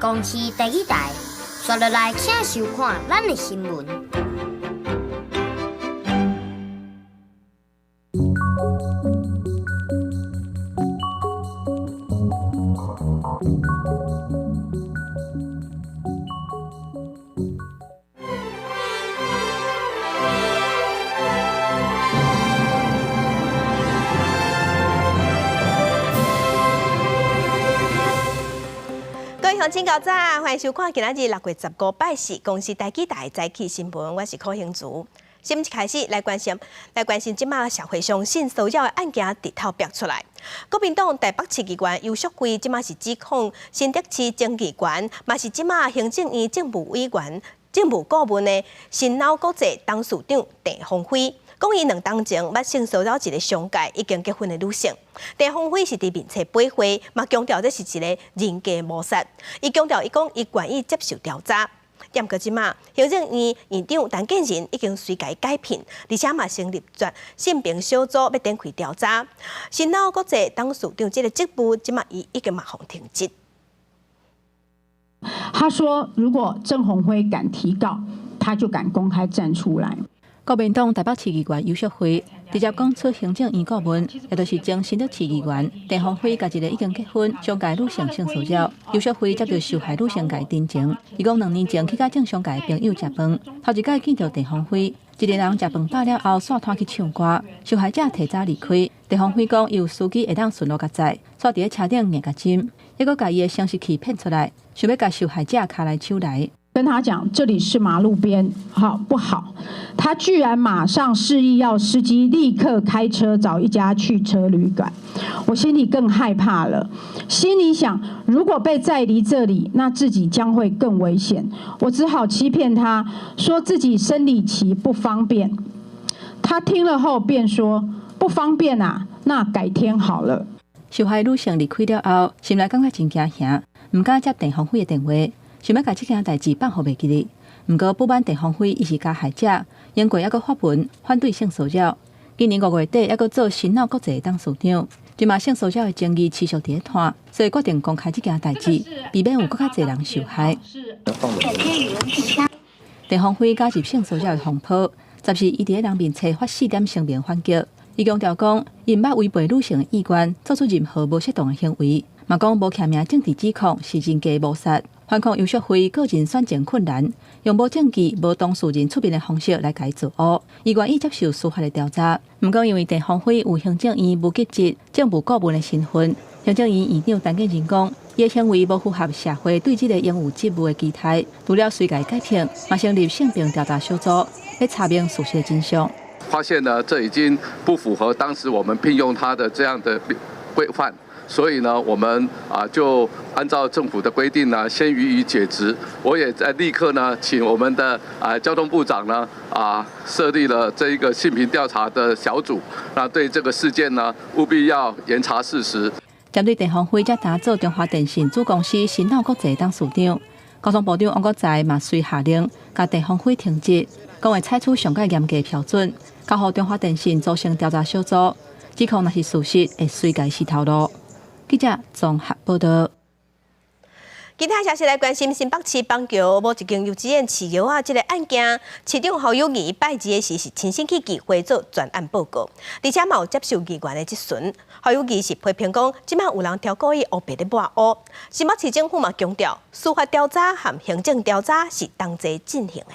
公視第一台，刷落來請收看咱的新聞。各位鄉親較早，歡迎收看今仔日6月15拜四公視台語台早起新聞，我是柯興竹。新聞一開始來關心，來關心這馬社會上性騷擾的案件直頭爆出來。國民黨台北市議員游淑慧這馬是指控新竹市前議員，嘛是這馬行政院政務委員、政務顧問的新腦國際董事長鄭鴻輝，講伊兩冬前捌性騷擾一个商界已經結婚的女性。鄭鴻輝是佇面冊駁回，嘛強調這是一个人格謀殺。伊強調，伊講伊願意接受調查。毋過這馬行政院院長陳建仁已經隨共解聘，而且嘛成立專性平小組欲展開調查。新腦國際董事長這个職務，這馬伊已經嘛予停職。他說：如果鄭鴻輝敢提告，他就敢公開站出來。國民黨台北市議員游淑慧直接講出行政院顧問，也就是前新竹市議員鄭鴻輝，共一个已經結婚、商界女性性騷擾。游淑慧接著受害女性共陳情，伊講兩年前去佮政商界朋友食飯，頭一擺見著鄭鴻輝，一个人食飯飽了後，煞拖去唱歌，受害者提早離開。鄭鴻輝講，伊有司機會當順路共載，煞佇咧車頂硬共斟，猶閣共伊的生殖器騙出來，想欲共受害者跤來手來。跟他講，這裡是馬路邊，好不好？他居然馬上示意要司機立刻開車找一家汽車旅館，我心裡更害怕了，心裡想，如果被載離這裡，那自己將會更危險。我只好欺騙他，說自己生理期不方便。他聽了後便說不方便啊，那改天好了。受害女性離開了後，心內感覺真驚嚇，毋敢接鄭鴻輝的電話。想欲共這件代誌放予袂記得，毋過不滿鄭鴻輝伊是加害者，英國猶閣發文反對性騷擾。今年5月底猶閣做新腦國際董事長，這馬性騷擾的爭議持續佇咧拖，所以決定公開這件代誌，避免有閣較濟人受害。鄭鴻輝加入性騷擾的風波，十四伊佇咧人面冊發四點聲明反擊，伊強調講，伊毋捌違背女性的意願，做出任何無適當的行為，嘛講無記名政治指控是人格謀殺。反控游淑慧個人選情困難，用無證據、無當事人出面的方式來共伊造烏，伊願意接受司法的調查。毋過因為鄭鴻輝有行政院無給職政務顧問的身份，行政院院長陳建仁講，伊的行為無符合社會對這个應有職務的期待，除了隨共解聘，嘛成立性平調查小組，欲查明事實的真相。發現呢，這已經不符合當時我們聘用他的這樣的規範。所以呢，我們啊就按照政府的規定呢，先予以解職。我也在立刻呢，請我們的啊交通部長呢啊設立了這一個性平調查的小組，那對這個事件呢，務必要嚴查事實。針對鄭鴻輝才擔做中華電信子公司新腦國際董事長，交通部長王國材嘛隨下令，共鄭鴻輝停職，講會採取上蓋嚴格標準，交予中華電信組成調查小組，指控若是事實，會隨共死頭路。記者綜合報導。其他消息來關心新北市板橋某一間幼稚園飼蟯仔這个案件，市長侯友宜拜二的時是親身去議會做專案報告，而且嘛有接受議員的質詢。侯友宜是批評講，這馬有人刁故意烏白咧抹烏。新北市政府嘛強調，司法調查和行政調查是同齊進行的。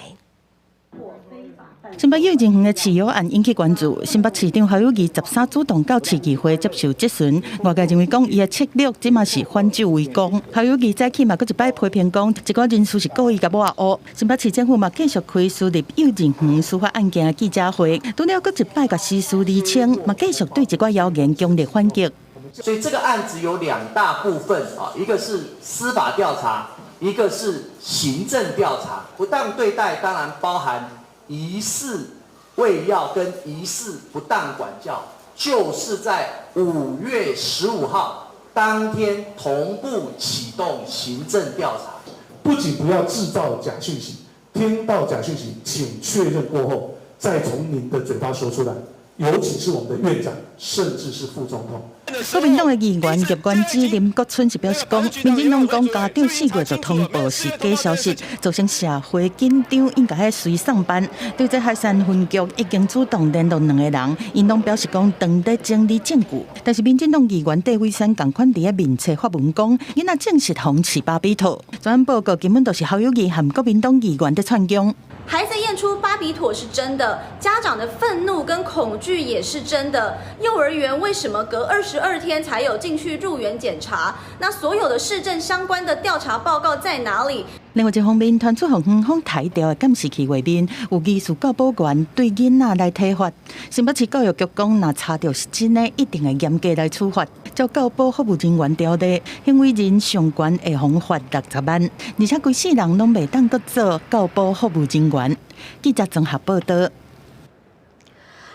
新北幼稚園的飼蟯案引起關注，新北市長侯友宜13主動到市議會接受質詢，外界認為講伊的策略這馬是反守為攻。侯友宜早起嘛，閣一擺批評講，一寡人士是故意共抹烏。新北市政府嘛繼續開私立幼稚園司法案件的記者會，除了閣一擺共時事釐清，嘛繼續對一寡謠言強烈反擊。所以這個案子有兩大部分啊，一個是司法調查，一個是行政調查。不當對待當然包含疑似餵藥跟疑似不當管教，就是在5月15號當天同步啟動行政調查。不僅不要製造假訊息，聽到假訊息，請確認過後再從您的嘴巴說出來，尤其是我們的院長，甚至是副總統。國民黨的議員葉元之林國春是表示講，民進黨講家長4月就通報是假消息，造成社會緊張，應該愛隨送辦。對這海山分局已經主動聯絡兩个人，𪜶攏表示講當咧整理證據。但是民進黨議員戴偉山仝款佇咧面冊發文講，囡仔證實予飼巴比妥，專案報告根本就是侯友宜和國民黨議員佇串供。孩子驗出巴比妥是真的，家長的憤怒跟恐懼也是真的。幼兒園為什麼隔22天才有進去入園檢查？那所有的市政相關的調查報告在哪裡？另外一方面，傳出予園方刣掉的監視器畫面，有疑似教保員對囡仔來體罰。新北市教育局講，若查著是真的，一定會嚴格來處罰。照教保服務人員條例，行為人上懸會予罰60萬，而且規世人攏袂當閣做教保服務人員。記者綜合報道。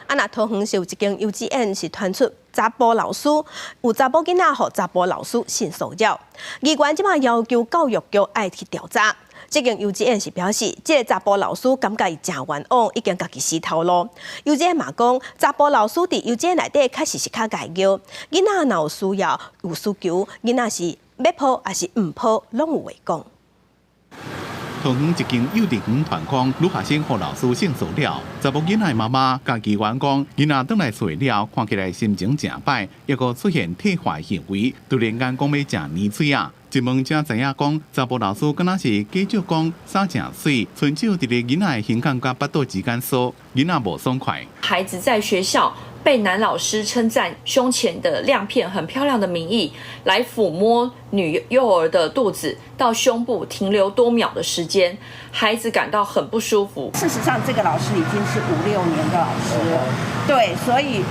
啊，若桃園是有一間幼稚園是傳出查埔老師有查某囡仔予查埔老師性騷擾，議員這馬要求教育局愛去調查。這間幼稚園是表示，這个查埔老師感覺伊誠冤枉，已經家己死頭路。幼稚園嘛講，查埔老師佇幼稚園內底確實是較𠢕搲，囡仔若有需要有需求，囡仔是欲抱抑是毋抱，攏有話講。桃園一間幼稚園傳講女學生予老師性騷擾，查某囡仔媽媽共議員講，囡仔轉來揣了，看起來心情誠歹，抑閣出現體罰行為，突然間講欲食奶嘴仔。一問才知影講，查埔老師敢若是假借講衫誠媠，伸手佇咧囡仔的胸口佮腹肚之間搔，囡仔無爽快。孩子在學校被男老師稱讚胸前的亮片很漂亮的名義，來撫摸女幼兒的肚子到胸部停留多秒的時間，孩子感到很不舒服。事實上，這個老師已經是五六年的老師了，對，所以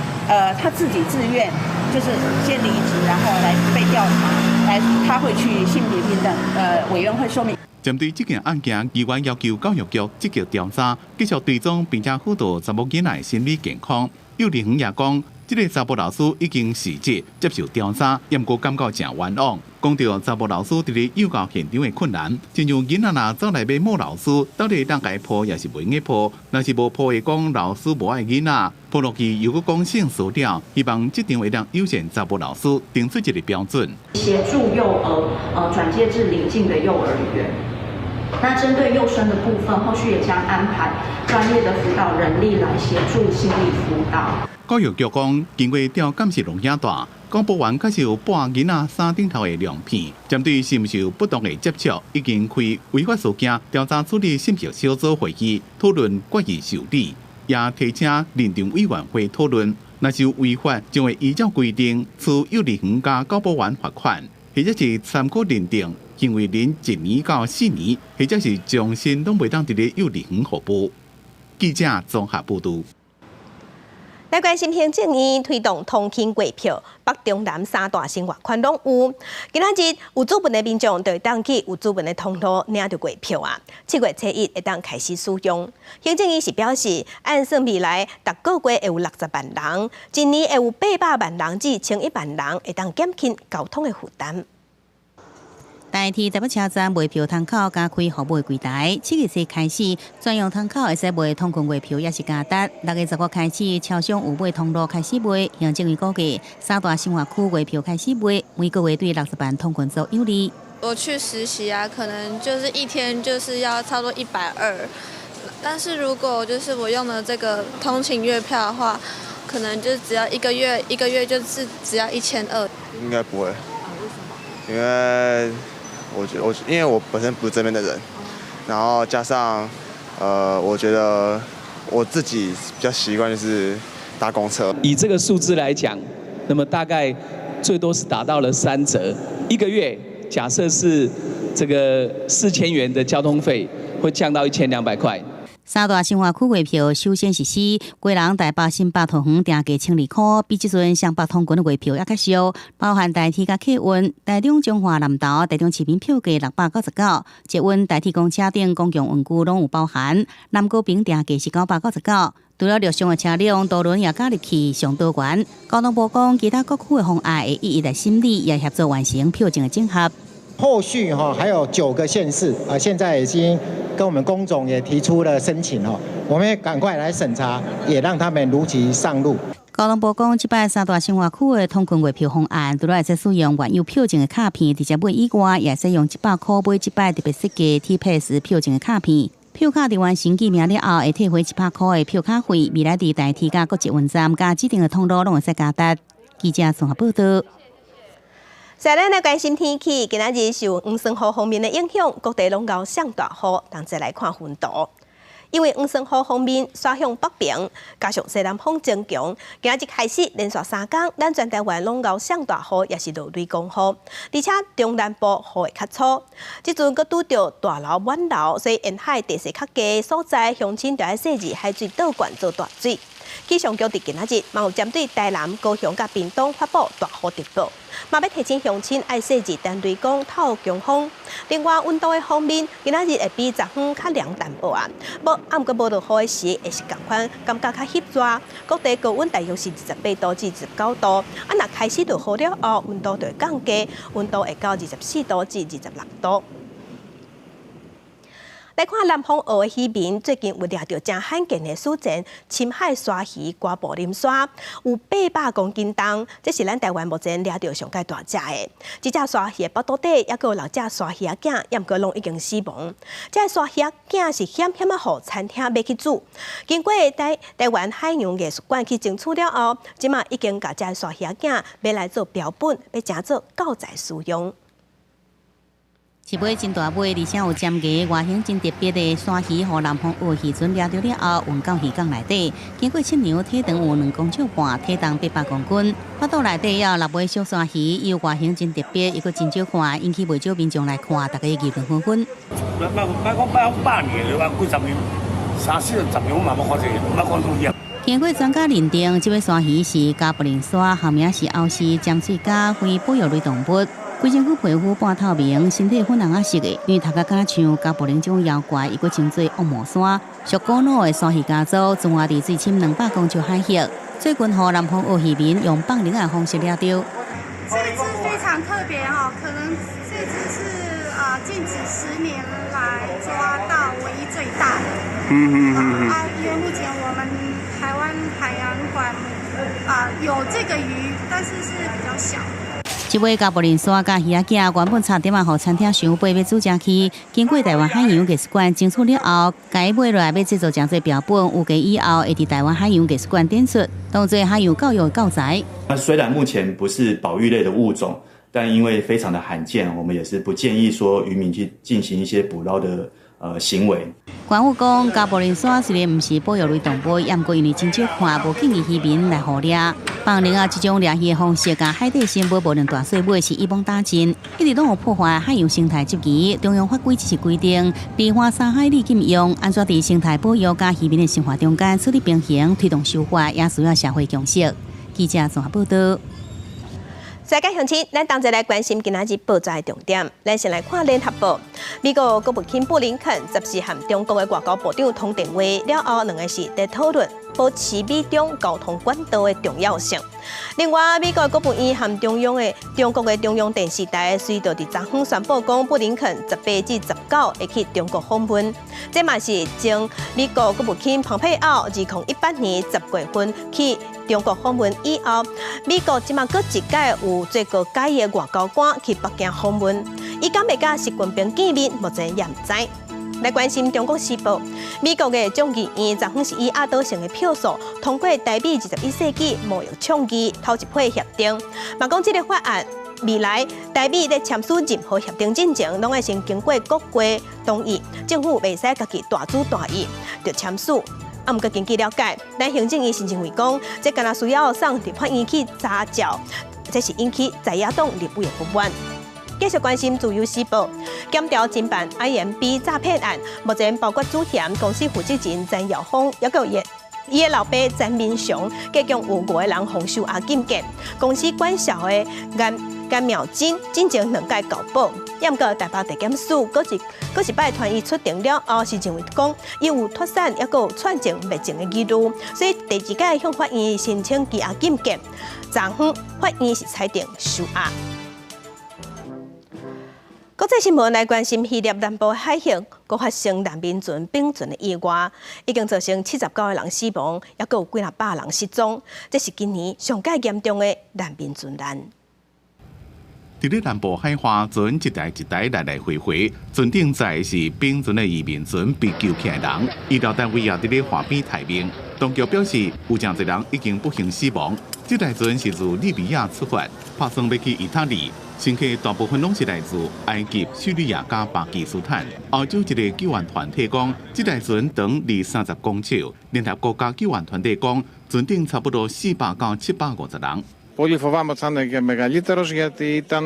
他自己自願就是先離職，然後來被調查，來他會去性別平等委員會說明。針對這件案件，議員要求教育局積極調查，繼續追蹤並且輔導查某囡仔心理健康。幼稚園也講，這个查埔老師已經辭職接受調查，毋過感覺誠冤枉。講著查埔老師佇咧幼教現場的困難，親像囡仔若走來欲摸老師，到底當共抱抑是袂用抱？若是無抱會講老師無愛囡仔，抱落去又閣講性騷擾，希望這場會當友善查埔老師定出一个標準，協助幼兒轉介至鄰近的幼兒園。那針對幼生的部分，後續也將安排專業的輔導人力來協助心理輔導。教育局講，經過調監視錄影帶，教保員確實有撥囡仔衫頂頭的亮片，針對是毋是有不當的接觸，已經開違法事件調查處理審核小組會議討論決議受理，也提請認定委員會討論。若是有違法，將會依照規定處幼稚園佮教保員罰款，或者是參考認定行為人1年到4年，或者是終身攏袂當佇咧幼稚園服務。記者綜合報導。來關心行政院推動通勤月票，北中南三大生活圈攏有。今仔日有主文的民眾就會當去有主文的通路領著月票啊。7月初1會當開始使用。行政院是表示，按算未來逐個月會有60萬人，一年會有800萬人至1100萬人會當減輕交通的負擔。台鐵台北車站賣票窗口加開服務櫃台，7月初開始專用窗口會使賣通勤月票，抑是加值。6月15開始，超商有買通路開始賣。行政院估計，三大生活區月票開始賣，每個月對60萬通勤族有利。我去實習啊，可能就是一天就是要差不多120，但是如果就是我用了這個通勤月票的話，可能就只要一個月，一個月就是只要1200。應該不會。為什麼？因為我覺我因為我本身不是這邊的人，然後加上，我覺得我自己比較習慣就是搭公車。以這個數字來講，那麼大概最多是達到了3折，一個月假設是這個4000元的交通費，會降到1200塊。三大生活區月票首先實施，基隆、台北、新北、桃園定價1200塊，比這陣雙北通勤的月票猶較俗，包含台鐵佮客運、台中彰化南投、台中市民票價699，捷運、台鐵公車等公共運具攏有包含。南高平定價是999。除了陸上的車輛，渡輪也加入去上多元。交通部講，其他各區的方案會一一來審理，也協助完成票證的整合。後續哈還有9個縣市啊，現在已經跟我們工總也提出了申請哦，我們也趕快來審查，也讓他們如期上路。交通部講，這擺三大新化區的通勤月票方案，除了會使使用原有票證的卡片直接買以外，也會使用100箍買這擺特別設計 T-Pass 票證的卡片。票卡佇完成記名了後，會退回100箍的票卡費。未來佇台鐵佮各捷運站佮指定的通路，攏會使加值。記者綜合報道。再來關心天氣，今仔日受黃酸雨鋒面的影響，各地攏𠢕上大雨。同齊來看雲圖。因為黃酸雨鋒面徙向北爿，加上西南風增強，今仔日開始連續3工，咱全台灣攏𠢕上大雨，抑是落雷公雨，而且中南部雨會較粗。這陣閣拄著大流滿流，所以沿海地勢較低所在，鄉親著愛細緻海水倒灌做大水。氣象局佇今仔日嘛有針對台南、高雄佮屏東發布大雨特報，嘛欲提醒鄉親愛細緻等雷公透強風。另外，溫度的方面，今仔日會比昨昏較涼淡薄仔，無啊，毋過無落雨的時會是仝款，感覺較翕熱。各地高溫大約是28度至29度，啊，若開始落雨了後，溫度就會降低，溫度會到24度至26度。來看南方澳的漁民，最近有掠著誠罕見的史前深海鯊魚瓜布林鯊，有800公斤重，這是咱台灣目前掠著上蓋大隻的。這隻鯊魚的腹肚底猶閣有六隻鯊魚仔，猶毋過攏已經死亡。這个鯊魚仔是險險仔予餐廳買去煮。經過台灣海洋藝術館去清楚了後，這馬已經共這个鯊魚仔買來做標本，欲成做教材使用。一尾真大尾，而且有尖牙、外形真特別的鯊魚，予南方澳漁船掠著了後，運到漁港內底。經過測量，體長有2公尺半，體重800公斤。腹肚內底有六尾小鯊魚，伊外形真特別，又閣真少看，引起袂少民眾來看，大家議論紛紛。捌捌講捌100年，捌幾十年，三四十年，我嘛無看過，捌看過魚。經過專家認定，這尾鯊魚是加布林鯊，學名是歐氏尖喙蛤，非保育類動物。規身軀皮膚半透明，身體粉紅仔色的，因為頭殼敢像加布林這種妖怪，伊閣稱做惡魔鯊，屬古老的鯊魚家族，存活佇水深200公尺海域。最近，予南方澳漁民用放籠的方式掠著。這隻非常特別哦，可能這隻是啊近幾十年來抓到唯一最大的。啊，因為目前我們台灣海洋館啊有這個魚，但是是比較小。這尾加布林鯊佮魚仔囝原本差點仔予餐廳想買欲煮食去，經過台灣海洋藝術館清楚了後，共伊買落來欲製作成做標本，預計以後會佇台灣海洋藝術館展出，當做海洋教育教材。那雖然目前不是保育類的物種，但因為非常的罕見，我們也是不建議說漁民去進行一些捕撈的行為。官府講，加布林鯊雖然毋是保育類動物，毋過因為真少看，無建議漁民來捕獵。放籠仔這種掠魚的方式，共海底生物無論大細尾是一網打盡，一直攏有破壞海洋生態之虞。中央法規只是規定，離岸三海里禁用，按怎佇生態保育佮漁民的生活中間取得平衡，推動修法，也需要社會共識。記者綜合報道。世界鄉親，咱同齊來關心今仔日報紙的重點。咱先來看聯合報，美國國務卿布林肯十四和中國的外交部長通電話了後，兩个是佇討論保持美中溝通管道的重要性。另外，美國國務院和中國的中央電視台隨著佇昨昏宣布講，布林肯18至19會去中國訪問。這嘛是前美國國務卿蓬佩奧2018年10月份去中國訪問以後，美國這馬閣一擺有最高階的外交官去北京訪問。伊敢會佮習近平見面，目前也毋知。來關心《中國時報》，美國的眾議院昨昏是以壓倒性的票數通過台美21世紀貿易倡議頭一批協定。嘛講這个法案未來台美咧簽署任何協定進前，攏愛先經過國會同意，政府袂使家己大主大意就簽署。啊，毋過根據了解，咱行政院是認為講，這敢若需要送立法院去查照，這是引起在野黨立委的不滿。繼續關心《自由時報》，檢調偵辦 IMB 詐騙案，目前包括主嫌公司負責人詹耀峰，抑閣有伊的老爸詹明雄，共有五個人予收押禁見。公司管銷的顏妙珍進前兩擺交保，毋過台北地檢署閣一擺傳伊出庭了後，是認為講伊有脫產，抑閣有串證滅證的疑慮，所以第二擺向法院申請羈押禁見。昨昏法院是裁定收押。國際新聞來關心希臘南部海域，閣發生難民船反船的意外，已經造成79個人死亡，猶閣有幾若百人失蹤。這是今年上蓋嚴重的難民船難。佇咧南部海岸，船一台一台來來回回，船頂載是反船的移民船被救起來人，醫療單位也佇咧岸邊待命。當局表示，有誠濟人已經不幸死亡。這台船是自利比亞出發，拍算欲去意大利。乘客大部分攏是來自埃及、敘利亞佮巴基斯坦。歐洲一个救援團體講，這台船長20-30公尺。聯合國家救援團體講，船頂差不多400到750人。 Πολύ φοβάμαι ότι θα είναι και μεγαλύτερος γιατί ήταν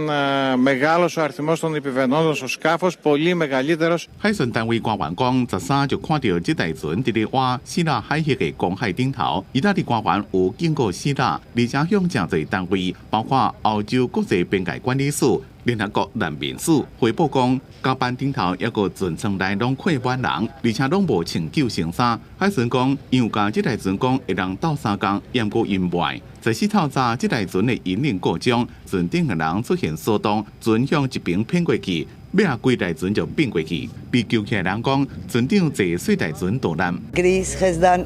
μεγάλος ο αριθμός των επιβαινόντων στο σκάφος, πολύ μεγαλύτερος. 海巡單位官員講，13就看著這台船佇咧倚希臘海域的公海頂頭。意大利官員有警告希臘，而且向誠濟單位，包括歐洲國際邊界管理署、聯合國難民署回報講，甲板頂頭猶閣船艙內攏客滿人，而且攏無穿救生衫。海巡講，𪜶有共這台船講會當鬥相共，毋過𪜶袂愛。14透早，這台船的引擎故障，船頂的人出現騷動，船向一邊偏過去，尾仔規台船就變過去。被救起來人講，船長坐細台船逃難。 Greece has done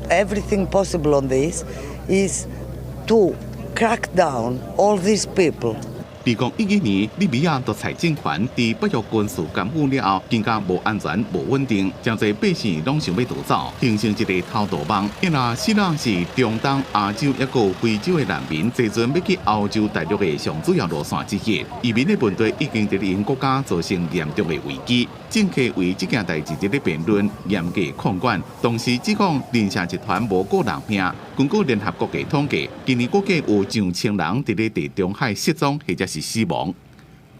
everything possible on this is to crack down all these people. 2011年，利比亞獨裁政權佇北約軍事干預了後，更加無安全、無穩定，誠濟百姓攏想欲逃走，形成一个偷渡網。因為希臘是中東、亞洲猶閣非洲的難民坐船欲去歐洲大陸的上主要路線之一。移民的問題已經佇𪜶國家造成嚴重的危機。政客為這件代誌佇咧辯論，嚴格控管，同時指控人蛇集團無顧人命。根據聯合國的統計，今年估計有上千人佇咧地中海失蹤或者是死亡。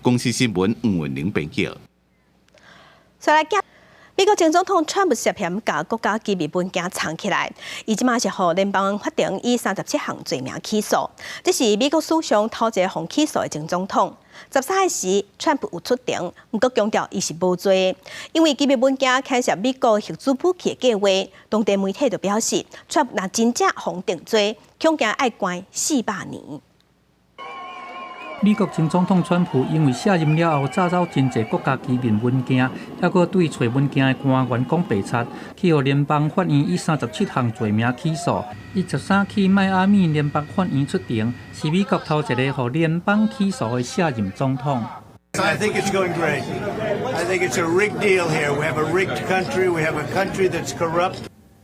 公視新聞吳文玲編輯。再來講，美國前總統川普涉嫌共國家機密文件藏起來，伊這馬是予聯邦法庭以37項罪名起訴。這是美國史上頭一个予起訴的前總統。13日時，川普有出庭，毋過強調伊是無罪，因為機密文件牽涉美國核子武器的計劃。當地媒體就表示，川普若真正予定罪，恐驚愛關400年。美國前總統川普因為卸任了後詐走真濟國家機密文件，猶閣對揣文件的官員講白賊，去予聯邦法院以37項罪名起訴。伊13去邁阿密聯邦法院出庭，是美國頭一个予聯邦起訴的卸任總統。 I think it's going great. I think it's a rigged deal here. We have a rigged country. We have a country that's corrupt.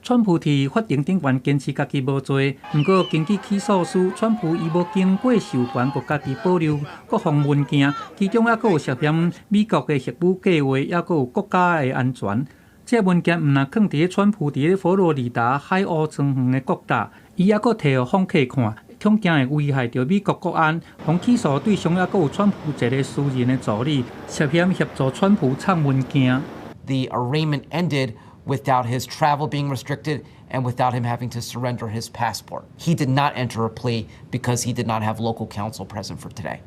川普佇法庭頂懸堅持家己無罪，毋過根據起訴書，川普伊無經過授權，就家己保留國防文件，其中猶閣有涉嫌美國的核武計劃，猶閣有國家的安全。這個文件毋但囥佇咧川普佇咧佛羅里達海鷗莊園的國宅，伊猶閣提予訪客看，恐驚會危害著美國國安。予起訴對象猶閣有川普一个私人的助理，涉嫌協助川普藏文件。 The arraignment ended without his travel being restricted and without him having to surrender his passport. He did not enter a plea because he did not have local counsel present for today.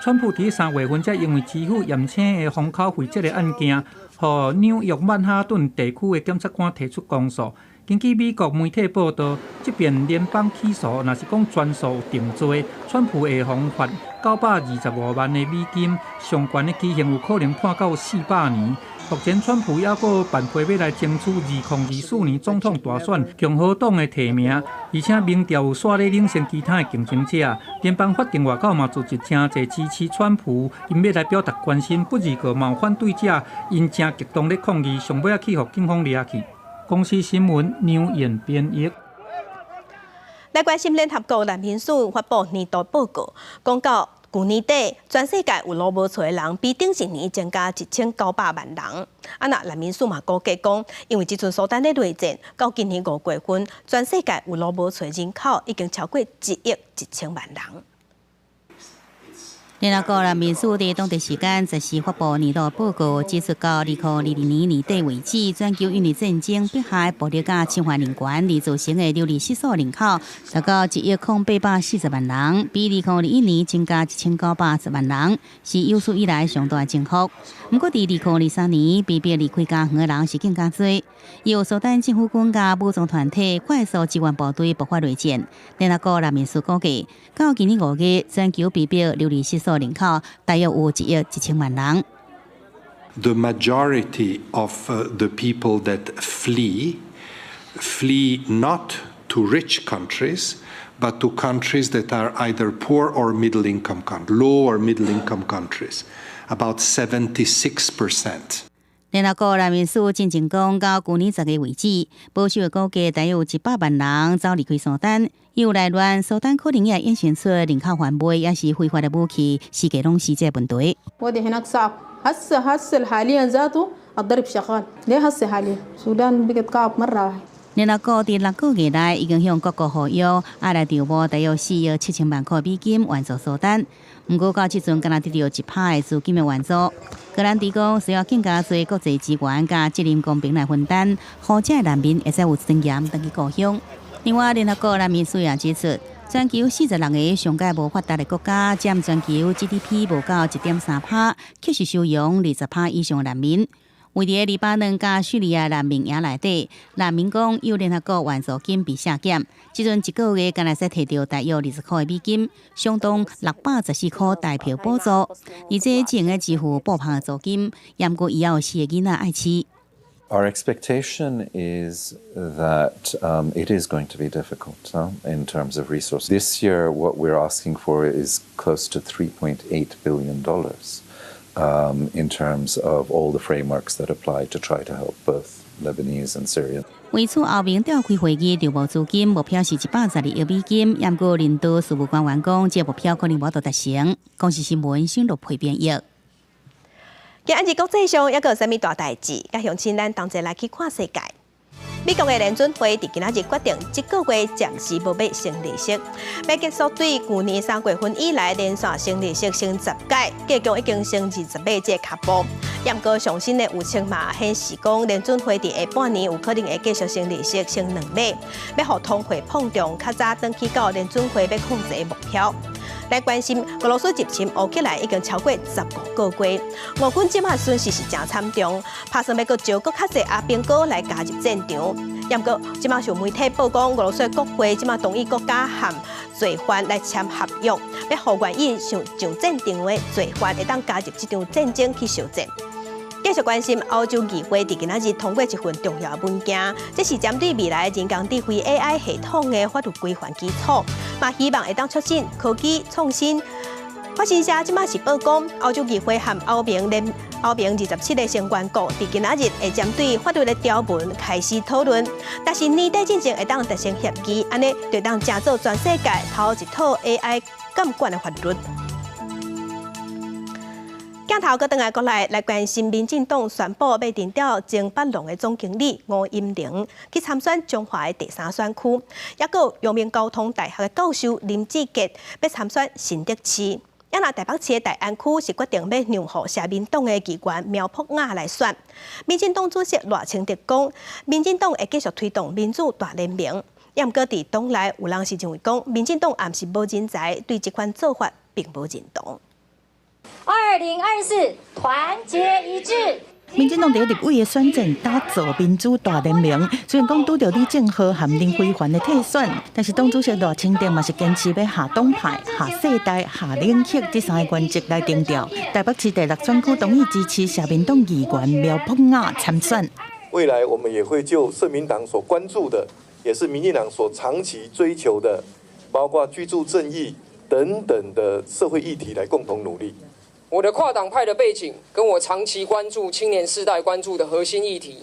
川普佇3月份才因為支付宴請的封口費這个案件，予紐約曼哈頓地區的檢察官提出公訴。根據美國媒體報導，這遍聯邦起訴，若是講全數定罪，川普會予罰925萬的美金，上懸的期限有可能判到400年。目前，川普猶閣辦批欲來爭取2024年總統大選共和黨的提名，而且民調有煞咧領先其他的競爭者。聯邦法庭外口嘛聚集誠濟支持川普，𪜶欲來表達關心，不過嘛有反對者，𪜶誠激動咧抗議，上尾仔去予警方掠去。公視新聞梁燕編譯。來關心聯合國難民署發布年度報告，講到舊年底，全世界有路無厝的人比頂一年增加1900萬人。啊，若難民署嘛估計講，因為這陣蘇丹咧內戰，到今年5月份，全世界有路無厝的人口已經超過1億1000萬人。聯合國難民署佇當地時間14發布年度報告，指出到2022年年底為止，全球因為戰爭、迫害、暴力佮侵犯人權而造成的流離失所人口達到1億0840萬人，比2021年增加1980萬人，是有史以來上大增幅。毋過，佇2023年，被迫離開家園的人是更加濟。由蘇丹政府軍佮武裝團體快速支援部隊爆發內戰。聯合國難民署估計，到今年5月，全球被迫流離失所數人口大約有1億1000萬人。 The majority of the people that flee, flee not to rich countries, but to countries that are either poor or middle income countries, low or middle income countries, about 76%. 聯合國難民署進前講，到舊年10月為止，保守的估計大約有100萬人走離開蘇丹。有來亂，蘇丹可能也衍生出人口販賣，抑是非法的武器，世界攏是這個問題。 هسه هسه حاليا ذاته الضرب شغال ليه هسه حاليا السودان بقت كعب مرة واحدة。 聯合國佇6個月內已經向各國呼籲，愛來籌募大約4億7000萬塊美金援助蘇丹。毋過到這陣，敢若得著1%的資金的援助。格蘭迪講，需要更加濟國際資源佮責任公平來分擔，予遮的難民會使有尊嚴轉去故鄉。另外，聯合國難民署也指出，全球46个上蓋無發達的國家，佔全球 GDP 無到1.3%，卻是收容20%以上的難民。位佇黎巴嫩佮敘利亞難民營內底，難民講有聯合國援助金被削減，這陣一個月敢若會使提著大約20塊美金，相當614塊台票補助，而且只用支付布棚的租金，猶閣伊猶有四个囡仔愛飼。 Our expectation is that it is going to be difficult in terms of resources. This year, what we're asking for is close to $3.8 billion in terms of all the frameworks that apply to try to help both Lebanese and Syrian. 為此，歐盟召開會議籌募資金，目標是112億美金。毋過人道事務官員講，這個目標可能無法度達成。公視新聞新錄配編譯。今日國際上猶閣有啥物大代誌？佮鄉親咱同齊來去看世界。美國的聯準會佇今仔日決定，這個月暫時無欲升利息，欲結束對舊年3月份以來連續升利息升10屆，計共已經升20碼這个跤步。毋過上新的預測嘛顯示講，聯準會佇下半年有可能會繼續升利息，升2碼，欲予通貨膨脹較早轉去到聯準會欲控制的目標。來關心俄羅斯入侵烏克蘭已經超過15個月，俄軍這馬損失是誠慘重，拍算欲閣招閣較濟阿兵哥來加入戰場。毋過這馬有媒體報講，俄羅斯國會這馬同意國家和罪犯來簽合約，欲予願意上戰場的罪犯會當加入這場戰爭去受戰。繼續關心歐洲議會佇今仔日通過一份重要文件，這是針對未來人工智慧 AI 系統的法律規範基礎，嘛希望會當促進科技創新。法新社這馬是報講，歐洲議會和歐盟27個成員國佇今仔日會針對法律的條文開始討論，但是年底進前會當達成協議，按呢就當成做全世界頭一套 AI 監管的法律。鏡頭閣轉來國內來關心，民進黨宣布欲徵調前北龍的總經理吳音寧去參選彰化的第三選區，抑閣陽明交通大學的教授林志傑欲參選新竹市。啊若台北市的大安區是決定欲讓予社民黨的議員苗博雅來選。民進黨主席賴清德講，民進黨會繼續推動民主大聯盟。毋過佇黨內有人是認為講，民進黨也毋是無人才，對這款做法並無認同。 2024團結一致。民進黨佇立委的選戰打造民主大聯盟，雖然講拄著李正皓和林飛帆的退選，但是黨主席賴清德嘛是堅持欲下黨派、下世代、下冷血這三个原則來定調。台北市第六選區同意支持社民黨議員苗博雅參選。未來我們也會就社民黨所關注的，也是民進黨所長期追求的，包括居住正義等等的社會議題來共同努力。我的跨黨派的背景，跟我長期關注青年世代關注的核心議題，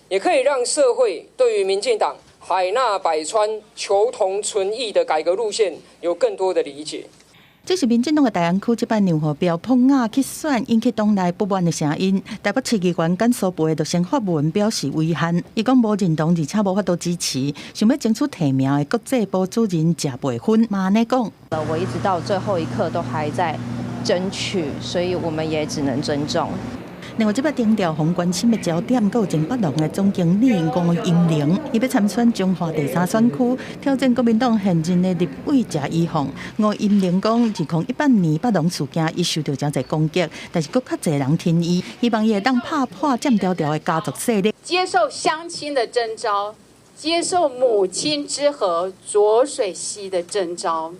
也可以讓社會對於民進黨海納百川、求同存異的改革路線有更多的理解。這是民進黨的大安區這擺讓予苗博雅去選，引起黨內不滿的聲音。台北市議員簡蘇培就先發文表示遺憾，伊講無認同，而且無法度支持，想欲爭取提名的國際部主任謝培芬嘛按呢講。我一直到最後一刻都還在爭取，所以我們也只能尊重。另外，這擺徵調予人關心的焦點，閣有前北農的總經理吳音寧，伊欲參選彰化第三選區，挑戰國民黨現任的立委謝依鳳。吳音寧講，2018年北農事件，伊受著誠濟攻擊，但是閣較濟人挺伊，希望伊會當拍破佔牢牢的家族勢力。接受鄉親的徵召，接受母親之河濁水溪的徵召，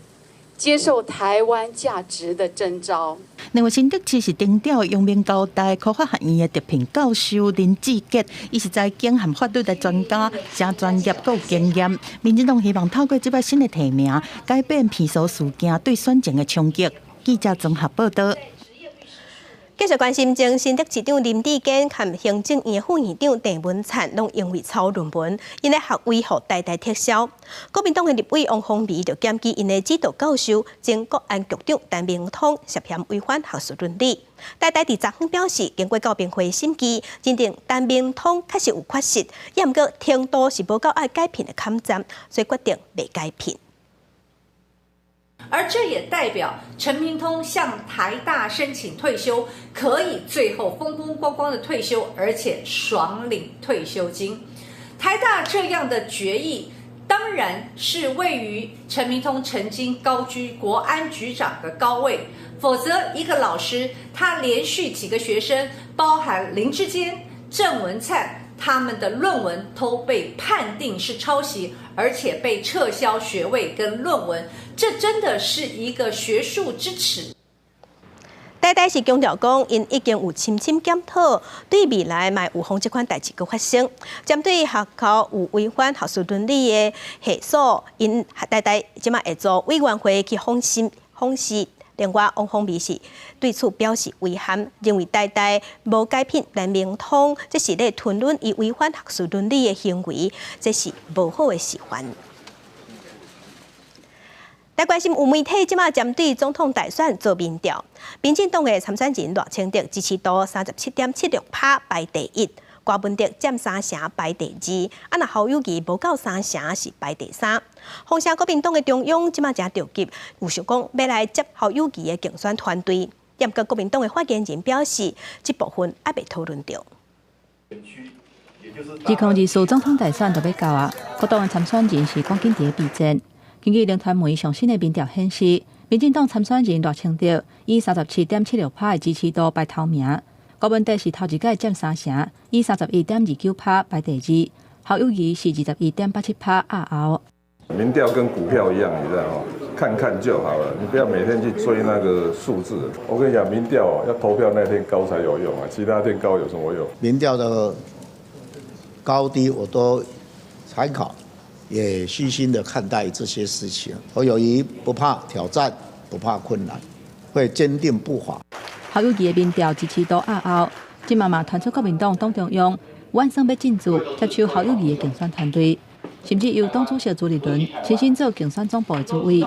接受台灣價值的徵召。另外，新竹市是頂調陽明交大科學學院的特聘教授林志傑，伊是財經和法律的專家，誠專業閣有經驗。民進黨希望透過這擺新的提名，改變皮蘇事件對選情的衝擊。記者綜合報道。繼續關心，前新竹市長林智堅和行政院副院長鄭文燦，攏因為抄論文，𪜶的學位予台大撤銷。國民黨的立委王鴻薇就檢舉𪜶的指導教授前國安局長陳明通涉嫌違反學術倫理。台大佇昨昏表示，經過教評會審議，認定陳明通確實有缺失，也毋過程度是無夠愛解聘的坎站，所以決定袂解聘。而這也代表陳明通向台大申請退休，可以最後風風光光的退休，而且爽領退休金。台大這樣的決議，當然是位於陳明通曾經高居國安局長的高位，否則一個老師他連續幾個學生，包含林智堅、鄭文燦，他們的論文都被判定是抄襲，而且被撤銷學位跟論文，這真的是一個學術之恥。台大是強調講，𪜶已經有深深檢討，對未來嘛會預防這款代誌閣發生。針對學校有違反學術倫理的系所，𪜶台大這馬會組委員會去訪視訪視。另外，王鴻薇是對此表示遺憾，認為台大無解聘陳明通，這是咧吞忍伊違反學術倫理的行為，這是無好的示範。來關心有媒體這馬針對總統大選做民調，民進黨的參選人賴清德支持度37.76%排第一，柯文哲佔三成排第二，啊若侯友宜無夠三成是排第三。風聲國民黨的中央這馬誠著急，有想講欲來接侯友宜的競選團隊。毋過國民黨的發言人表示，這部分猶未討論著。2024總統大選就欲到啊，各黨的參選人是趕緊佇咧備戰。根據聯傳媒上新的民調顯示，民進黨參選人賴清德以37.76%的支持度排頭名，柯文哲是頭一擺佔三成，以31.29%排第二，侯友宜是21.87%壓後。民調跟股票一樣，你知道嗎？看看就好了，你不要每天去追那個數字。我跟你講，民調哦，要投票那天高才有用啊，其他天高有什麼用？民調的高低我都參考，也虛心的看待這些事情。侯友宜不怕挑戰，不怕困難，會堅定步伐。侯友宜的民調支持度壓後，這馬嘛傳出國民黨黨中央有算欲進駐接手侯友宜的競選團隊，甚至由黨主席朱立倫親身做競選總部的主委。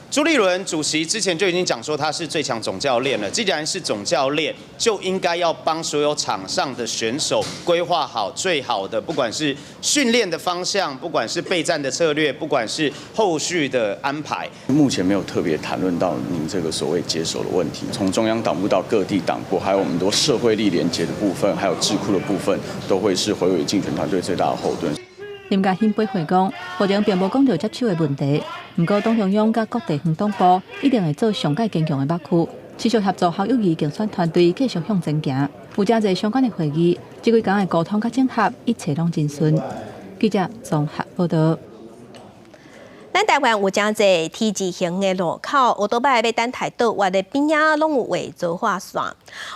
朱立倫主席之前就已經講說他是最強總教練了，既然是總教練，就應該要幫所有場上的選手規劃好最好的，不管是訓練的方向，不管是備戰的策略，不管是後續的安排。目前沒有特別談論到您這個所謂接手的問題，從中央黨部到各地黨部，還有我們多社會力連結的部分，還有智庫的部分，都會是侯友宜競選團隊最大的後盾。林佳欣回講，目前並無講著接手的問題，毋過黨中央佮各地方黨部一定會做上蓋堅強的默契，持續協助侯友宜競選團隊繼續向前行。有誠濟相關的會議，這幾工的溝通佮整合，一切攏真順。記者綜合報道。咱台灣有誠濟 T 字形的路口，歐多擺欲等待倒彎的邊仔攏有畫槽化線，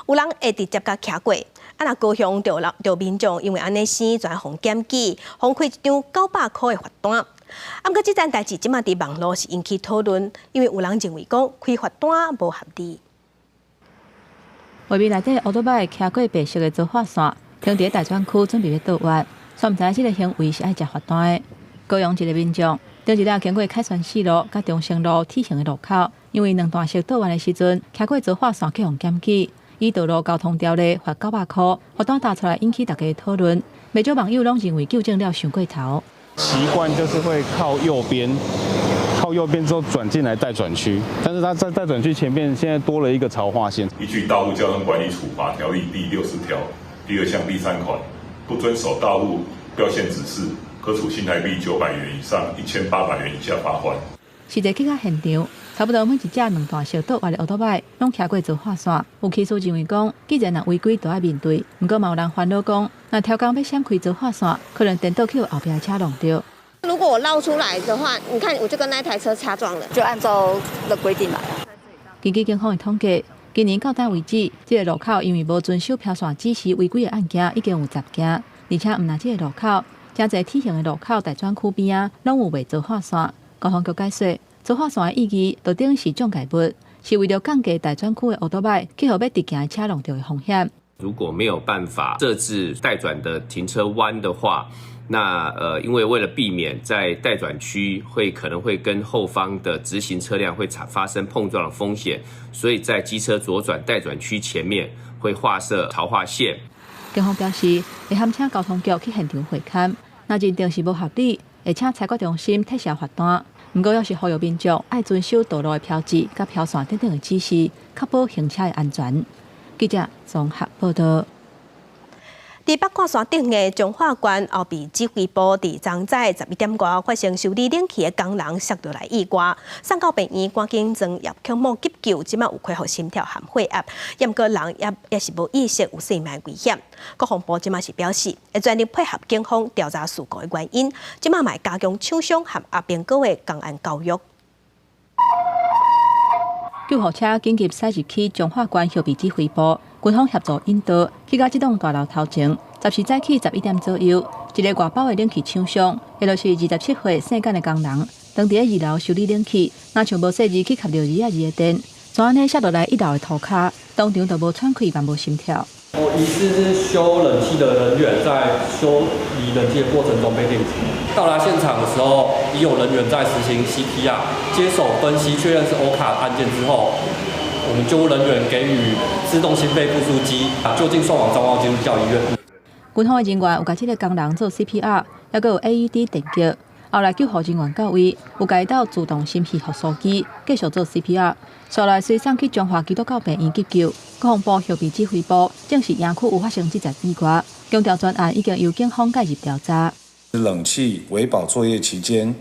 有人會直接共騎過。啊，若高雄就人就民眾因為按呢生就予檢舉，予開一張900箍的罰單。啊，毋過這件代誌這馬佇網路是引起討論，因為有人認為講開罰單無合理。畫面內底歐多擺騎過白色的槽化線，停佇咧待轉區準備欲倒彎，煞毋知這个行為是愛食罰單的。高雄一个民眾，頂一日經過凱旋四路佮中正路 T 型的路口，因為兩段式倒彎的時陣，騎過槽化線去予檢舉，依道路交通條例罰900箍，罰單打出來引起大家討論，袂少網友攏認為糾正了傷過頭。習慣就是會靠右邊，靠右邊之後轉進來待轉區，但是它在待轉區前面現在多了一個槽化線。依據《道路交通管理處罰條例》第60條第二項第三款，不遵守道路標線指示，可處新台幣900元以上1800元以下罰鍰。實際去到現場，差不多每一隻兩段式倒彎的歐多擺攏騎過槽化線。有騎士認為講，既然若違規，就愛面對。毋過嘛有人煩惱講，若刁工欲閃開槽化線，可能顛倒去予後壁車挵著。如果我繞出來的話，你看我就跟那台車擦撞了。就按照的規定來啊。根據警方的統計，今年到今為止，這个路口因為無遵守標線指示違規的案件已經有10件，而且毋但這个路口，誠濟鐵行的路口待轉區邊仔攏有畫槽化線。交通局解釋，槽化線的意義，就等於是障礙物，是為了降低待轉區的歐多擺去予欲直行的車撞著的風險。如果沒有辦法設置待轉的停車彎的話，那因為為了避免在待轉區會可能會跟後方的直行車輛會產發生碰撞的風險，所以在機車左轉待轉區前面會劃設槽化線。警方表示，會函請交通局去現場會勘，若認定是無合理，會請裁決中心撤銷罰單。毋過，猶是呼籲民眾愛遵守道路的標誌佮標線等等的指示，確保行車的安全。記者綜合報道。佇北看山頂的彰化縣後備指揮部，佇昨早11點外發生修理冷氣的工人摔落來意外，送到病院趕緊裝葉克膜急救，這馬有恢復心跳和血壓，毋過人猶是無意識，有生命危險。國防部這馬是表示，會全力配合警方調查事故的原因，這馬嘛會加強廠商和阿兵哥的工安教育。救護車緊急駛入去彰化縣後備指揮部，軍方協助引導去到這棟大樓頭前。十四早起11點左右，一个外包的冷氣廠商，也就是27歲姓簡的工人，當佇咧二樓修理冷氣，若像無細膩去插著2仔2的電，就按呢摔落來一樓的塗跤，當場就無喘氣，嘛無心跳。哦，疑似是修冷氣的人員在修理冷氣的過程中被電擊。到達現場的時候，已有人員在實行 CPR，接手分析確認是歐卡案件之後，我們救護人員給予自動心肺復甦機，就近送往彰化基督教醫院。軍方的人員有共這个工人做 CPR，猶閣有 AED 電擊。後來救護人員到位，有共伊鬥自動心肺復甦機繼續做 CPR，續來隨送去彰化基督教病院急救。國防部後備指揮部證實營區有發生這則意外，強調全案已經由警方介入調查。冷氣維保作業期間，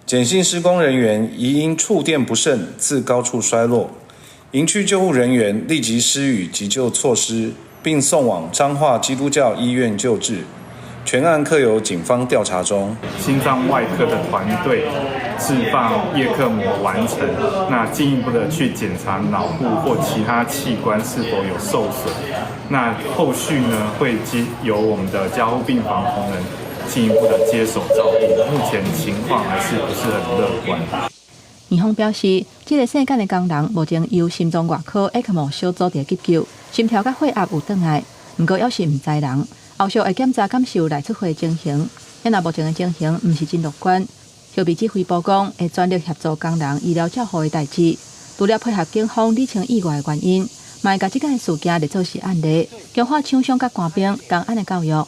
簡姓施工人員疑因觸電不慎自高處摔落，營區救護人員立即施予急救措施，並送往彰化基督教醫院救治。全案刻由警方調查中。心臟外科的團隊置放葉克膜完成，那進一步的去檢查腦部或其他器官是否有受損。那後續呢，會經由我們的加護病房同仁進一步的接手照顧。目前情況還是不是很樂觀。院方表示，這个姓簡的工人目前由心臟外科 ECMO 小組佇急救，心跳佮血壓有轉來，毋過猶是毋知人。後續會檢查敢是有內出血情形，但若目前的情形毋是真樂觀。後備指揮部講會全力協助工人醫療照護的代誌，除了配合警方理清意外的原因，嘛會共這件事件列做是案例，強化廠商佮官兵工安的教育。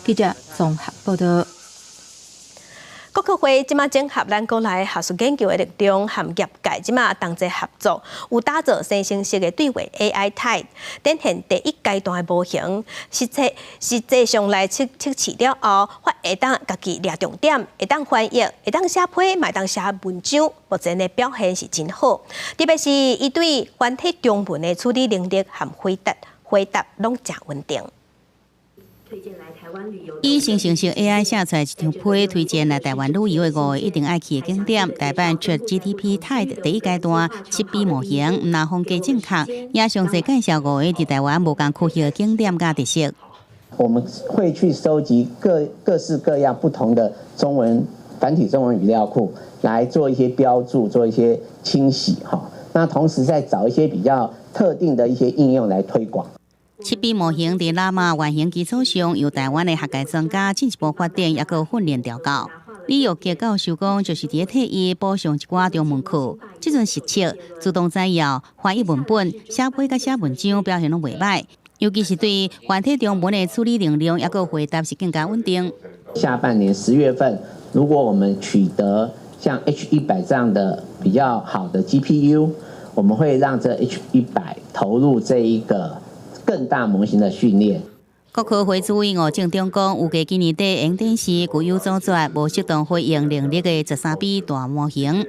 記者綜合報道。國科會這馬整合咱國內學術研究的力量和業界，這馬同齊合作，有打造生成式的對話 AI 體，展現第一階段的模型，實際上來測試了後，會當家己掠重點，會當翻譯，會當寫批，嘛會當寫文章，目前的表現是真好。特別是伊對繁體中文的處理能力和回答攏誠穩定。以生成式 AI 寫出來一張批，推薦來台灣旅遊的五个一定愛去的景點。台版 ChatGPT 第一階段7B 模型，毋但風格正確，也詳細介紹五个佇台灣無仝區域的景點佮特色。我們會去收集各式各樣不同的中文繁體中文語料庫，來做一些標註，做一些清洗哈。那同時再找一些比較特定的一些應用來推廣。7B 模型佇喇嘛原型基礎上，由台灣的學界專家進一步發展，抑閣訓練調教。李玉杰教授講，就是佇咧替伊補上一寡中文課。這陣實測自動摘要、翻譯文本、寫批佮寫文章表現攏袂䆀，尤其是對繁體中文的處理能力，抑閣回答是更加穩定。下半年10月份，如果我們取得像 H100這樣的比較好的 GPU，我們會讓這 H100 投入這一個更大模型的訓練。國科會主委吳政忠講，預計今年底會展示具有阻絕無適當回應能力的13B 大模型。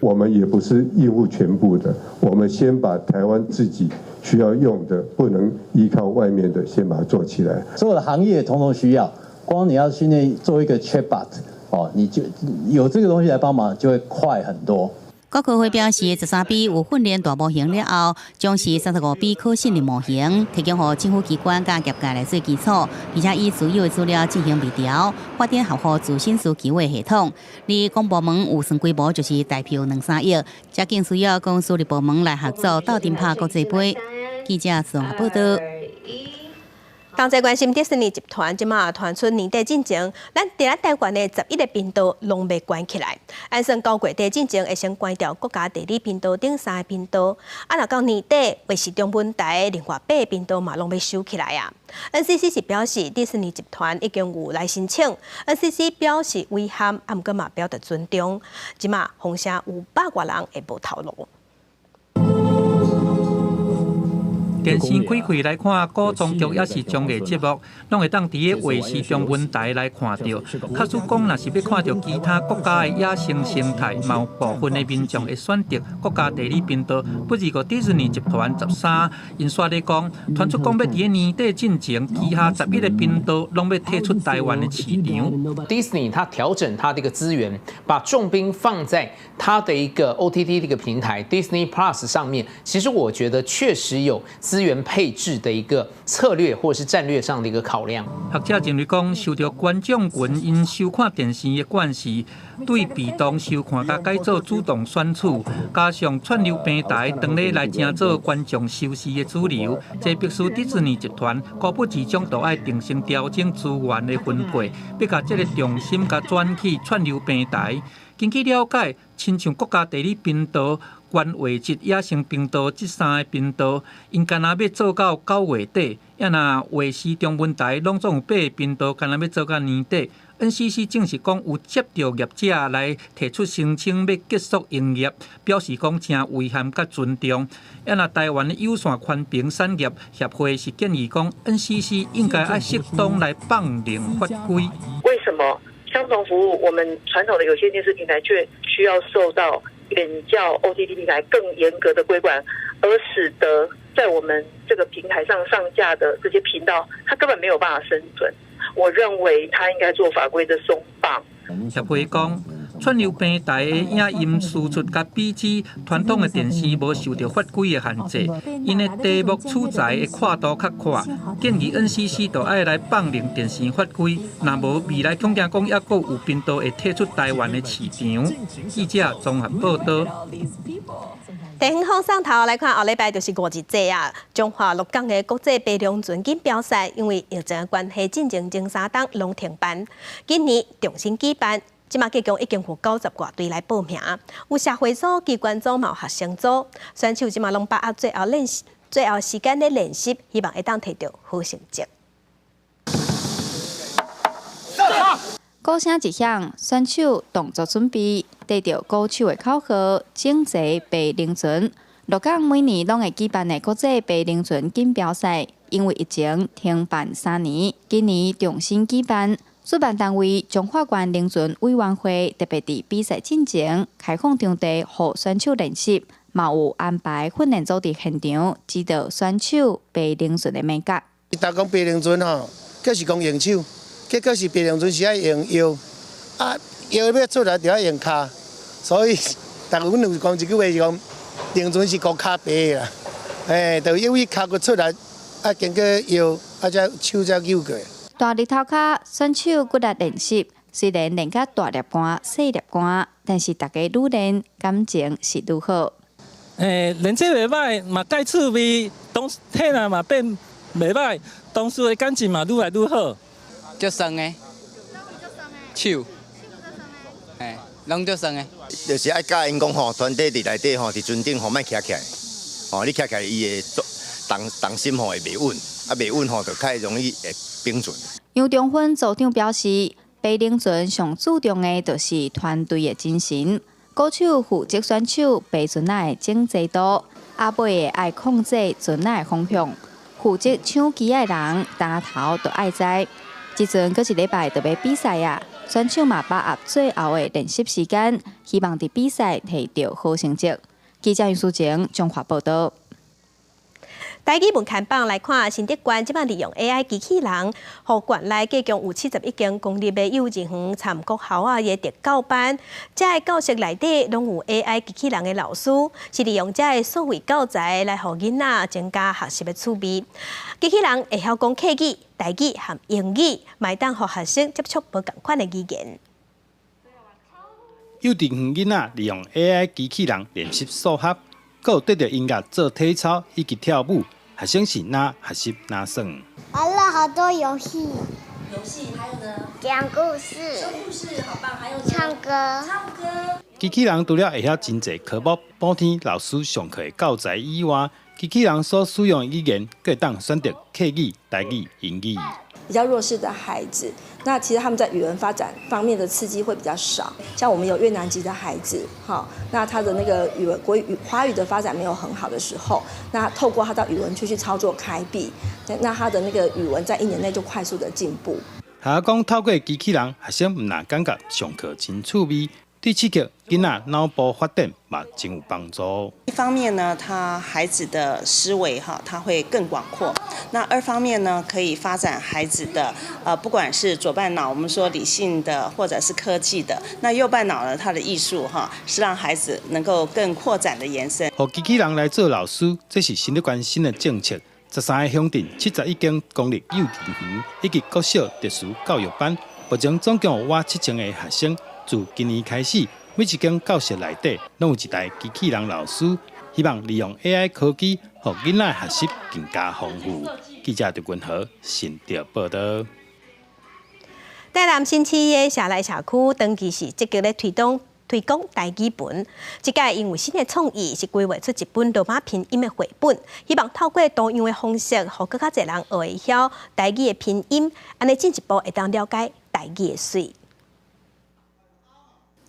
我們也不是應付全部的，我們先把台灣自己需要用的，不能依靠外面的，先把它做起來。所有的行業統統需要，光你要訓練做一個 chatbot，哦，你就有這個東西來幫忙，就會快很多。國科會表示，13B 有訓練大模型了後，將是35B 可信任模型，提供予政府機關佮業界來做基礎，並且以私有的資料進行微調，發展合乎自身需求的系統。而公部門預算規模就是台票2、3億，這更需要公私立部門來合作，鬥陣拍國際盃。記者綜合報導。同齊關心迪士尼集團這馬傳出年底進前，咱佇咱台灣的11個頻道攏欲關起來。按算9月底進前會先關掉國家地理頻道等3個頻道，啊，若到年底，衛視中文台另外8個頻道嘛攏欲收起來啊。NCC 是表示，迪士尼集團已經有來申請，NCC 表示遺憾，啊，毋過嘛表達尊重。這馬風聲有百外人會無頭路。電視開開來看古裝劇，抑是綜藝節目，攏會當佇个衛視中文台來看著。假使講，若是欲看著其他國家的野生生態，嘛有部分的民眾會選擇國家地理頻道。不過，迪士尼集團13，𪜶煞咧講，傳出講欲佇个年底進前，旗下11個頻道攏欲退出台灣的市場。迪士尼它調整它的一個資源，把重兵放在它的一個 OTT 的一個平台 Disney Plus 上面。其實我覺得確實有資源配置的一個策略，或是戰略上的一個考量。學者認為講，受著觀眾群𪜶收看電視的慣勢，對被動收看共改做主動選取，加上串流平台當咧來成做觀眾收視的主流，這迫使迪士尼集團高不時將都愛重新調整資源的分配，欲共這个重心共轉去串流平台。根據了解，親像國家地理頻道、原畫質野生頻道這3个頻道，𪜶敢若欲做到9月底，抑若衛視中文台攏總有8個頻道，敢若欲做到年底。NCC 證實講有接著業者來提出申請，欲結束營業，表示講誠遺憾佮尊重。抑若台灣的有線寬頻產業協會是建議講，NCC 應該愛適當來放靈法規。為什麼相同服務，我們傳統的有線電視平台卻需要受到遠較 OTT 平台更嚴格的規管，而使得在我們這個平台上上架的這些頻道，它根本沒有辦法生存。我認為他應該做法規的鬆綁。協會講，串流平台的影音輸出佮比起傳統的電視無受著法規的限制，𪜶的題目取材的闊度較闊，建議 NCC 就愛來放靈電視法規，若無未來恐驚講猶閣有頻道會退出台灣的市場。記者綜合報導。地方放送頭來看，後禮拜就是五日節啊！彰化鹿港的國際白龍船錦標賽，因為疫情的關係，進前前3冬攏停辦。今年重新舉辦，這馬計共已經有90外隊來報名，有社會組、機關組、嘛有學生組，選手這馬攏把握最後練習、最後時間咧練習，希望會當摕著好成績。鼓聲一響，選手動作準備，帶著鼓手的口號，整齊白龍船。鹿港每年攏會舉辦的國際白龍船錦標賽，因為疫情停辦3年，今年重新舉辦。主辦單位彰化縣龍船委員會特別佇比賽進前開放場地，予選手練習，嘛有安排訓練組佇現場指導選手白龍船的眉角。逐講白龍船吼，就是講用手。結果是白龍船是愛用腰，啊腰欲出來就愛用跤，所以，逐个阮有講一句話是講，龍船是顧跤白的啦，嘿，就因為跤骨出來，啊經過腰，啊才手才扭過。大日頭跤，選手骨力練習，雖然練甲大粒汗、細粒汗，但是逐家愈練感情是愈好。練這袂䆀，嘛蓋趣味，當體力嘛變袂䆀，同事的感情嘛愈來愈好。足酸的，手，嘿，攏足酸的。就是愛教𪜶講吼，團隊佇內底吼，佇船頂吼，莫徛起來，吼，你徛起來，伊會重重心吼會袂穩，啊袂穩吼，就較容易會崩船。楊中芬組長表示，白龍船上注重的就是團隊的精神，鼓手負責選手白船仔的整齊度，阿尾的愛控制船仔的方向，負責搶旗的人擔頭就愛知。這陣閣一禮拜就欲比賽啊！選手嘛把握最後的練習時間，希望佇比賽摕著好成績。記者楊淑晴彰化報導。台語文看板來看，新竹縣這擺利用 AI 機器人，予縣內計共有71間公立的幼稚園參國校仔的特教班，這个教室內底攏有 AI 機器人的老師，是利用這个數位教材來予囡仔增加學習的趣味。機器人會曉講客語、台語和英語，嘛會當予學生接觸無仝款的語言。幼稚園囡仔利用 AI 機器人練習數學，閣有綴著音樂做體操以及跳舞。學生是若學習若耍。玩了好多遊戲。遊戲還有呢？講故事。說故事好棒，還有唱歌。唱歌。機器人除了會曉真濟科目，補聽老師上課的教材以外，機器人所使用的語言，閣會當選擇客語、台語、英語。比較弱勢的孩子，那其實他們在語文發展方面的刺激會比較少。像我們有越南籍的孩子，哈，那他的那個語文國語華語的發展沒有很好的時候，那透過他到語文區去操作開閉，那他的那個語文在一年內就快速的進步。學校講透過機器人，學生毋但感覺上課真趣味，對刺激囡仔腦部發展嘛真有幫助。一方面呢，他孩子的思維哈，他會更廣闊。那二方面呢，可以發展孩子的不管是左半腦，我們說理性的，或者是科技的。那右半腦呢，他的藝術哈，是讓孩子能夠更擴展的延伸。予機器人來做老師，這是新竹縣新的政策。13个鄉鎮、71間公立幼稚園以及國小特殊教育班，目前總共有倚7000个學生。自今年開始，每一間教室內底攏有一台機器人老師，希望利用 AI 科技，予囡仔學習更加豐富。記者劉君和新竹報導。台南新市的社內社區，長期是積極咧推動推廣台語文。這屆𪜶有新的創意，是規劃出一本羅馬拼音的繪本，希望透過多樣的方式，予閣較濟人學會曉台語的拼音，按呢進一步會當了解台語的媠。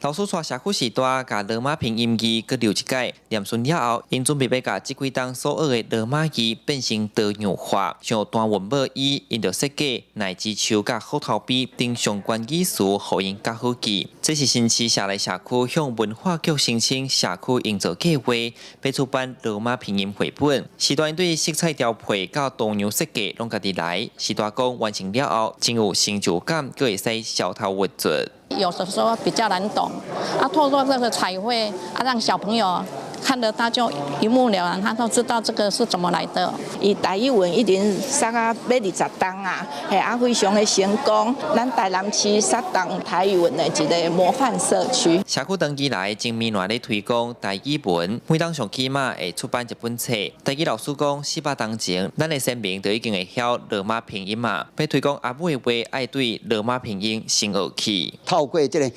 老師帶社區時代，共羅馬拼音字閣溜一擺，念順了後，𪜶準備欲共這幾冬所學的羅馬字變成多樣化，像單韻母 E，𪜶就設計奶之樹佮虎頭埤等相關語詞，予𪜶較好記。這是新市社內社區向文化局申請社區營造計劃，欲出版羅馬拼音繪本。時代對色彩調配佮圖樣設計攏家己來。時代講完成了後，真有成就感，閣會使痟頭鬱卒。有的時候比較難懂，啊，透過這個彩繪，啊，讓小朋友看得他就一目了然，他都知道這個是怎麼來的。伊台語文已經殺啊欲20冬啊，嘿啊非常的成功。咱台南市殺動台語文的一個模範社區。社區長期來正綿亂咧推廣台語文，每冬上起碼會出版一本冊。台語老師講，400冬前，咱的先民就已經會曉羅馬拼音啊。欲推廣阿母的話，愛對羅馬拼音先學起。透過這個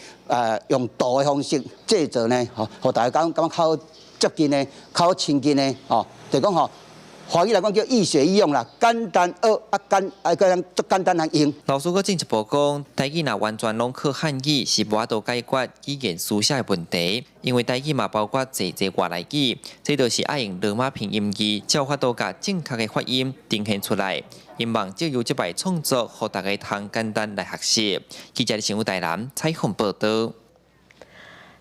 用圖的方式製作呢，予予大家感覺較接近的、較親近的，哦，就講吼，華語來講叫易學易用啦，簡單學啊簡啊閣足簡單來用。老師閣進一步講，台語若完全攏靠漢語是無法度解決語言書寫的問題，因為台語嘛包括濟濟外來語，這就是愛用羅馬拼音字，才有法度共正確的發音呈現出來。希望藉由這擺創作，予大家通簡單來學習。記者新聞台南採訪報導。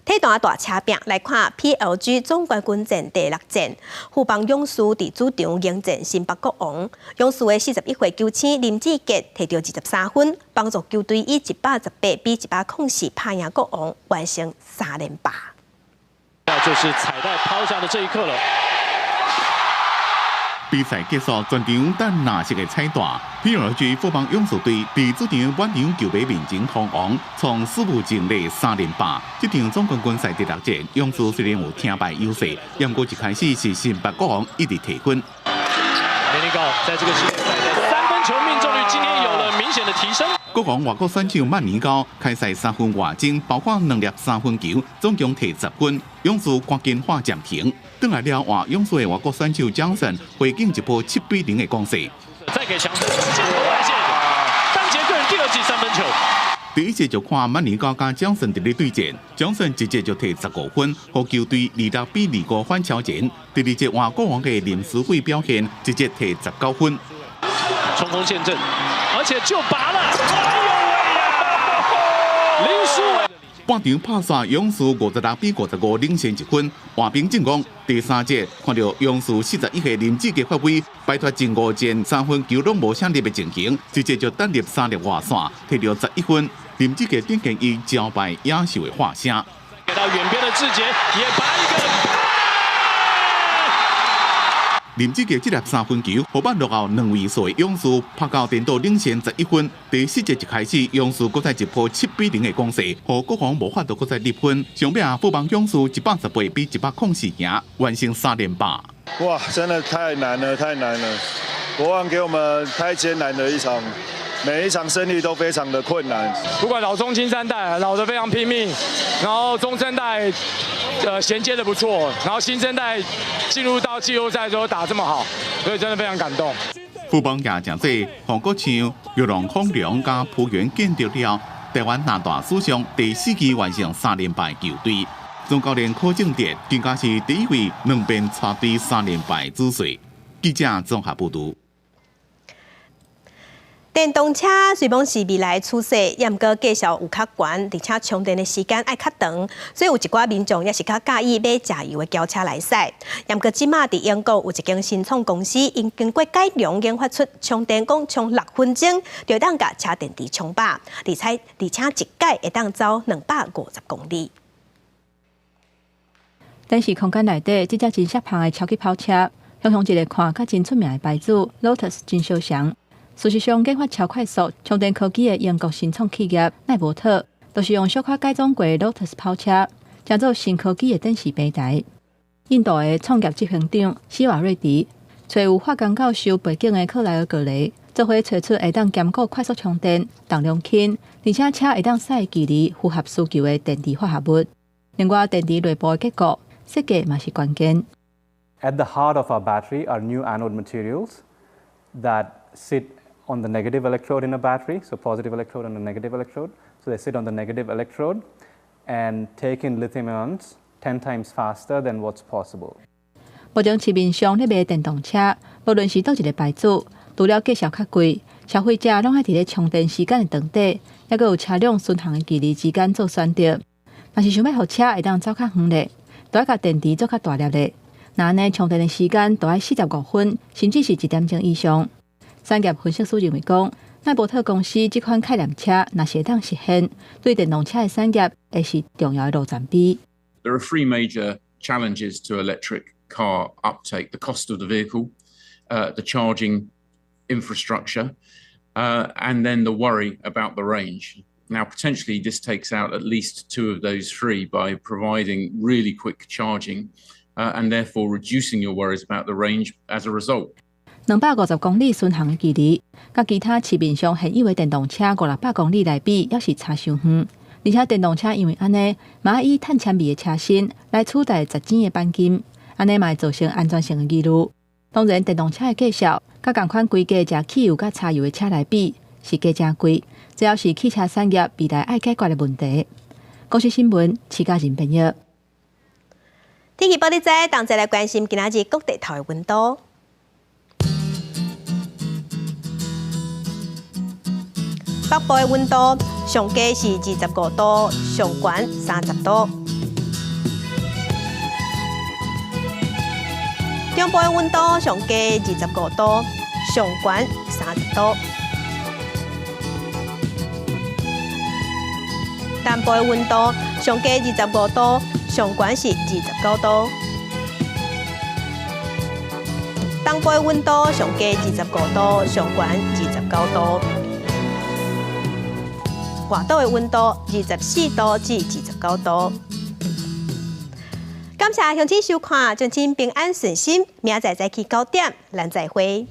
體壇大車拼來看 PLG 總冠軍戰第六戰，富邦勇士佇主場迎戰新北國王。勇士的41歲球星林志傑提著23分，幫助球隊以118比104拍贏國王，完成三連霸。那就是彩帶拋下的這一刻了。比賽結束，全場等藍色的彩帶。PLG 富邦勇士隊佇主場滿場球迷面前封王，創史無前例三連霸。這場總冠軍賽第六戰，勇士雖然有聽敗優勢，不過一開始是新北國王一直提分。梅尼高在這個系列賽的三分球命中率今天有了明顯的提升。國王外國選手曼尼高開賽三分外鐘，包括兩粒三分球，總共提10分。勇士趕緊喊暫停。轉來了換勇士的外國選手江森回敬一波7比0的攻勢。再給強森，進外線，單節個人第二記三分球。第一節就看曼尼高佮江森佇咧對戰，江森一節就提15分，予球隊26比25反超前。第二節換國王的林書緯表現，一節提19分。衝鋒陷陣，而且就拔了，哎呦喂呀！林書緯。半場拍煞勇士56比55領先一分，換邊進攻。第三節看著勇士41歲林志傑發威，擺脫前五戰三分球攏無啥入的情形，直接就單入三粒外線，摕著11分。林志傑展現伊招牌野獸的喝聲。給到遠邊的志傑也拔一個。林志傑這粒三分球，予捌落後兩位數的勇士拍到顛倒領先11分。第四節一開始，勇士閣再一波7比0的攻勢，予國王無法度閣再入分。上尾啊，富邦勇士118比104贏，完成三連敗。哇，真的太難了，太難了！國王給我們太艱難的一場，每一場勝利都非常的困難。不管老中青三代，老的非常拼命，然後中生代，銜接的不錯，然後新生代進入到季後賽之後打這麼好，所以真的非常感動。富邦也誠濟，黃國昌、玉龍孔龍佮浦原建得了，台灣籃大史上第四支完成三連敗球隊。總教練柯正哲更加是第一位兩邊帶隊三連敗主帥。記者綜合報導。電動車雖罔是未來趨勢，也毋過價數有較懸，而且充電的時間愛較長，所以有一寡民眾也是較佮意買柴油的轎車來駛。也毋過這馬佇英國有一間新創公司，𪜶經過改良研發出充電講充6分鐘就當共車電池充飽，而且一擺會當走250公里。電視空間內底，這隻真攝芳的超級跑車，雄雄一個看佮真出名的牌子 Lotus 真相像。事實上，研發超快速充電科技的英國新創企業奈伯特，就是用小可改裝過的 Lotus 跑車，成做新科技的展示平台。印度的創業執行長希瓦瑞迪，揣有化工教授背景的克萊爾格雷，做伙揣出會當兼顧快速充電、重量輕，而且車會當駛距離符合需求的電池化合物。另外，電池內部的結構設計嘛是關鍵。 At the heart of our battery are new anode materials that sit on the negative electrode in a battery, so positive electrode and a negative electrode. So they sit on the negative electrode and take in lithium ions 10 times faster than what's possible. 目前市面上咧賣電動車，無論是佗一個牌子，除了價數較貴，消費者攏愛佇咧充電時間的長短，猶閣有車輛巡航的距離之間做選擇。若是想欲予車會當走較遠咧，就愛共電池做較大粒咧。若按呢充電的時間都愛45分，甚至是1點鐘以上。產業分析師認為講，奈伯特公司這款概念車若是會當實現，對電動車的產業會是重要的路程碑。 There are three major challenges to electric car uptake: the cost of the vehicle, the charging infrastructure, and then the worry about the range. Now, potentially, this takes out at least two of those three by providing really quick charging, and therefore reducing your worries about the range as a result. 250公里巡航的距離，佮其他市面上現有的電動車五六百公里來比，猶是差傷遠。而且電動車因為按呢，嘛以碳纖維的車身來取代實錢的鈑金，按呢嘛會造成安全性的疑慮。當然，電動車的價數，佮仝款規格食汽油佮柴油的車來比，是加誠貴。這猶是汽車產業未來愛解決的問題。公視新聞，徐嘉仁編譯。天氣報你知，同齊來關心今仔日各地頭的溫度。北部的溫度上低是25度，上懸30度。中部的溫度上低25度，上懸30度。南部的溫度上低25度，上懸是29度。東部的溫度上低25度，上懸29度。外島的溫度24度至29度。感謝鄉親收看，祝親平安順心。明仔載早起9點，咱再會。